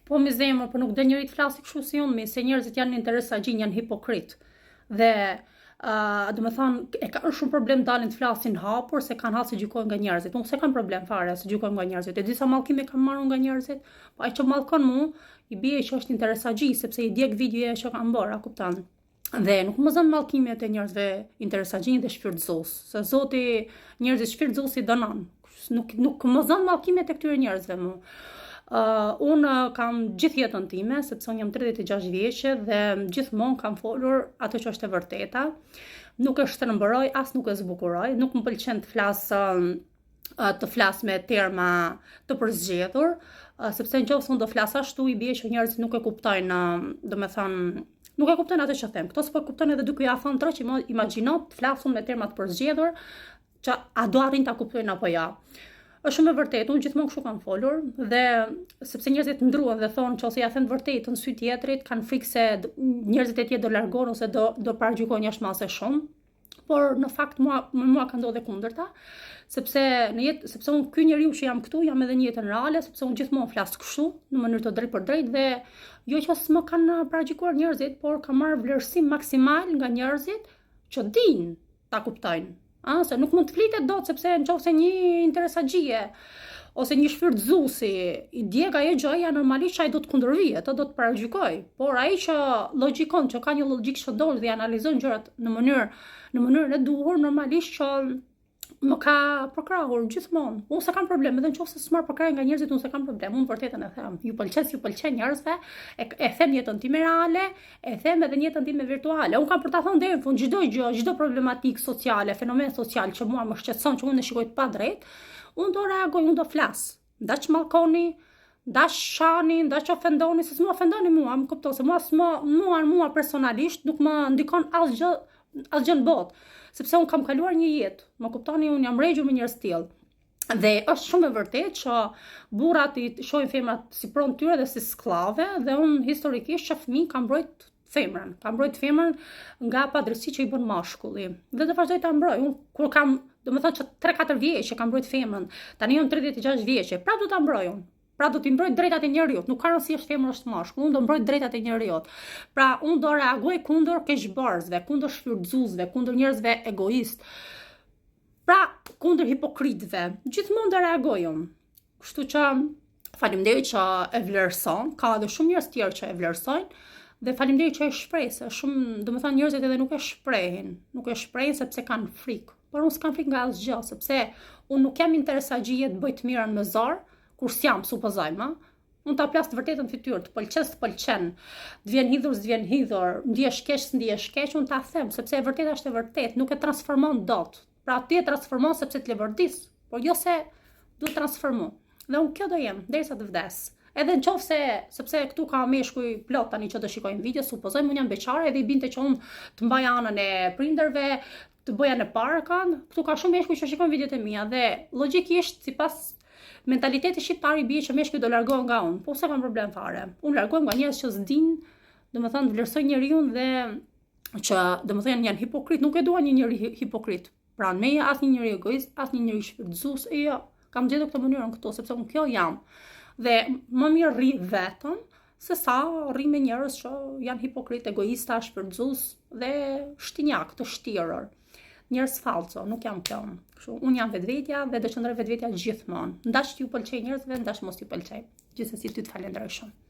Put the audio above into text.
Po mi zemër, po nuk del njeri të flasi kështu si unë, mi, se njerëzit janë interesaxhinj, janë hipokrit. Dhe, uh, domethënë, e kanë shumë problem dalin të flasin hapur, se kanë hall se gjykohen nga njerëzit. Unë s'e kam problem fare, se gjykohen nga njerëzit. E di sa mallkime kam marrë nga njerëzit, po ai që mallkon mu, i bie që është interesaxhi, sepse i djeg videoja që kam bërë, a kupton? Dhe nuk më zënë mallkimet e njerëzve interesaxhinj dhe shfrytëzues, se zoti njerëzit shfrytëzues i dënon. Nuk nuk më zënë mallkimet e këtyre njerëzve mu. Uh, unë kam gjithë jetën time, sepse unë jam 36 vjeçe dhe gjithmonë kam folur atë që është e vërteta. Nuk e shtrembëroj, as nuk e zbukuroj, nuk më pëlqen të flas të flas me terma të përzgjedhur, sepse në qoftë se unë do flas ashtu, i bie që njerëzit nuk e kuptojnë, domethënë, nuk e kuptojnë atë që them. Këto s'po e kuptojnë edhe duke ja thënë troç, imagjino të flas unë me terma të përzgjedhur, që a do arrin ta kuptojnë apo ja. Është shumë e vërtetë, unë gjithmonë kështu kam folur dhe sepse njerëzit ndruan dhe thonë që ose ja them të vërtetën në sy tjetrit, kanë frikë se njerëzit e tjerë do largohen ose do do paragjykojnë jashtë mase shumë. Por në fakt mua me mua ka ndodhur e kundërta, sepse në jetë, sepse unë ky njeriu që jam këtu, jam edhe në jetën reale, sepse unë gjithmonë flas kështu në mënyrë të drejtpërdrejtë dhe jo që s'më kanë paragjykuar njerëzit, por kam marrë vlerësim maksimal nga njerëzit që dinë ta kuptojnë. A, se nuk mund të flitet dot sepse në qoftë se një interesaxhie ose një shfrytëzuesi i djeg ajo gjëja normalisht që ai do të kundërvihet, do të paragjykojë. Por ai që logjikon, që ka një logjikë shëndoshë dhe analizon gjërat në mënyrë në mënyrën e duhur, normalisht që më ka përkrahur gjithmonë. Unë s'e kam problem, edhe në qoftë se s'marr përkrahje nga njerëzit, unë s'e kam problem. Unë vërtetën e them. Ju pëlqen, s'ju pëlqen njerëzve, e, e them jetën time reale, e them edhe në jetën time virtuale. Unë kam për ta thënë deri në fund çdo gjë, çdo problematikë sociale, fenomen social që mua më shqetëson, që unë e shikoj të padrejtë, unë do reagoj, unë do flas. Ndaç mallkoni, ndaç shani, ndaç ofendoni, se s'më ofendoni mua, më kupton se mua s'më mua mua personalisht nuk më ndikon asgjë asgjë në botë, sepse unë kam kaluar një jetë, më kuptoni, unë jam regjur me njerëz të tillë. Dhe është shumë e vërtetë që burrat i shohin femrat si pronë tyre dhe si skllave dhe unë historikisht që fëmijë kam mbrojt femrën, kam mbrojt femrën nga padrejtësi që i bën mashkulli. Dhe do vazhdoj ta mbroj. Unë kur kam, domethënë që 3-4 vjeç që kam mbrojt femrën, tani jam 36 vjeçe, prapë do ta mbroj unë. Pra do t'i mbroj drejtat e njeriut, nuk ka rëndësi është femër është mashkull, unë do mbroj drejtat e njeriut. Pra unë do reagoj kundër keqbërësve, kundër shfrytëzuesve, kundër njerëzve egoistë. Pra, kundër hipokritëve, gjithmonë do reagoj unë. Kështu që faleminderit që e vlerëson, ka edhe shumë njerëz tjerë që e vlerësojnë dhe faleminderit që e shpreh, se shumë, domethënë njerëzit edhe nuk e shprehin, nuk e shprehin sepse kanë frikë. Por unë s'kam frikë nga asgjë, sepse unë nuk jam interesaxhie të bëj të mirën me zor, kur s'jam, supozojmë, ë? Unë ta plas të vërtetën në fytyrë, të pëlqen, s'të pëlqen, të vjen hidhur, s'të vjen hidhur, ndihesh keq, s'ndihesh keq, unë ta them, sepse e vërteta është e vërtetë, nuk e transformon dot. Pra ti e transformon sepse të leverdis, por jo se duhet transformu. Dhe unë kjo do jem, derisa të vdes. Edhe në qoftë se, sepse këtu ka meshkuj plot tani që do shikojnë video, supozojmë unë jam beqare edhe i binte që unë të mbaj anën e prindërve, të bëja në parkan, këtu ka shumë meshkuj që shikojnë videot e mia dhe logjikisht sipas mentalitetit shqiptar i bie që meshkujt do largohen nga unë, po s'e kam problem fare. Unë largohem nga njerëz që s'din, domethënë të vlerësojnë njeriun dhe që domethënë janë hipokrit, nuk e dua një njeri hipokrit. Pranë meje as një njeri egoist, as një njeri shfrytëzues, e jo. Kam gjetur këtë mënyrën këtu sepse unë kjo jam. Dhe më mirë rri vetëm se sa rri me njerëz që janë hipokrit, egoista, shfrytëzues dhe shtinjak, të shtirur. Njerëz fallco, nuk jam kjo. Kështu, unë jam vetvetja dhe do qëndroj vetvetja gjithmonë. Ndaç t'ju pëlqej njerëzve, ndaç mos t'ju pëlqej. Gjithsesi ty të falenderoj shumë.